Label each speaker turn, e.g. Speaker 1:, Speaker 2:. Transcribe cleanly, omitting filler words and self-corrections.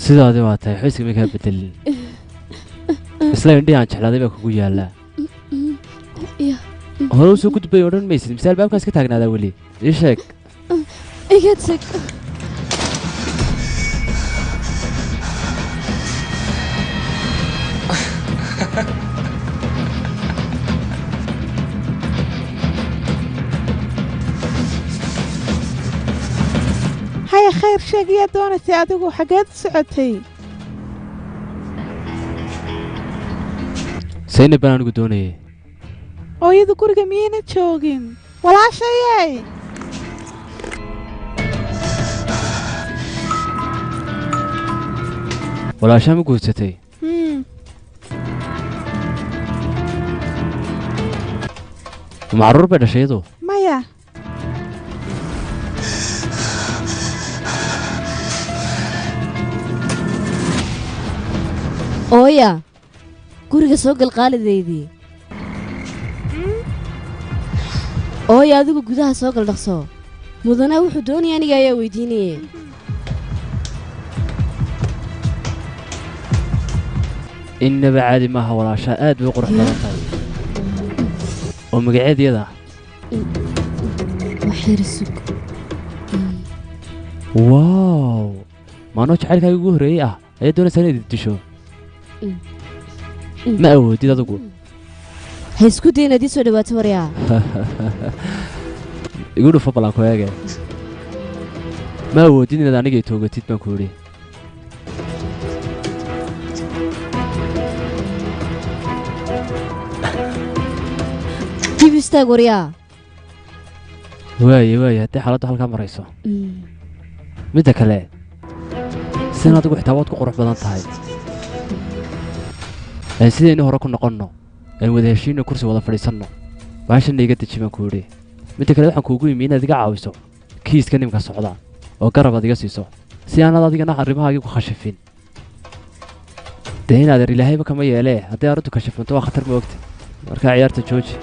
Speaker 1: Sidaadi waa tahay, waxba iskama kaa bedelin. Isla indhihii aan jeclaaday baa kugu yaallaa.
Speaker 2: Ya.
Speaker 1: Hore usoo gudbay odhan maysid, mise albaabkaan iska taagnaadaa weli? Ii sheeg.
Speaker 2: Iga tag.
Speaker 3: Haya, khayr sheegayaa doonaysay adigu, xaggeed u socotay?
Speaker 1: Saynab baan anigu doonayay.
Speaker 3: Hooyada guriga miyayna joogin, walaashayey?
Speaker 1: Walaashaa ma guursatay?
Speaker 3: Hmm.
Speaker 1: Ma carruur bay dhashay iyadu?
Speaker 3: Maya.
Speaker 2: Ooya, guriga soo gal qaalidaydii. Ooya, adigu gudaha soo gal, dhaqso. Mudanaa wuxuu doonaya aniga ayaa weydiinayay.
Speaker 1: Innaba caadi maaha, walaashaa aad bay u qurux badan tahay. Oo magaceed iyada?
Speaker 2: Wax yar sug.
Speaker 1: Wow, maanoo jacaylkaaga ugu horreeyey ah ayaa doonaysaa inaad disho? Ma awoodid adigu.
Speaker 2: Ha isku day inaad ii soo dhawaato, waryaa.
Speaker 1: Igu dhufo ballan ku eege. Ma awoodid inaad aniga i toogatid baan ku idhi.
Speaker 2: Dib istaag, waryaa.
Speaker 1: Waaye waaye, haddii xaaladdu halkaa marayso. Midda kale, sidan adigu xitaa waad ku qurux badan tahay. Aan sidaynu hore ku noqonno, aan wada heshiino, kursi wada fadhiisanno. Baashanna iga deji baan ku idhi. Midda kale, waxaan kuugu yimi inaad iga caawiso kiiska nimka socda oo garab aad iga siiso, si aanad adigana arrimahaagii ku khashifin. Dee in adeer, ilaahayba kama yeelee, hadday arrintu kashifanto waa khatar, ma ogta? Markaa ciyaarta jooji.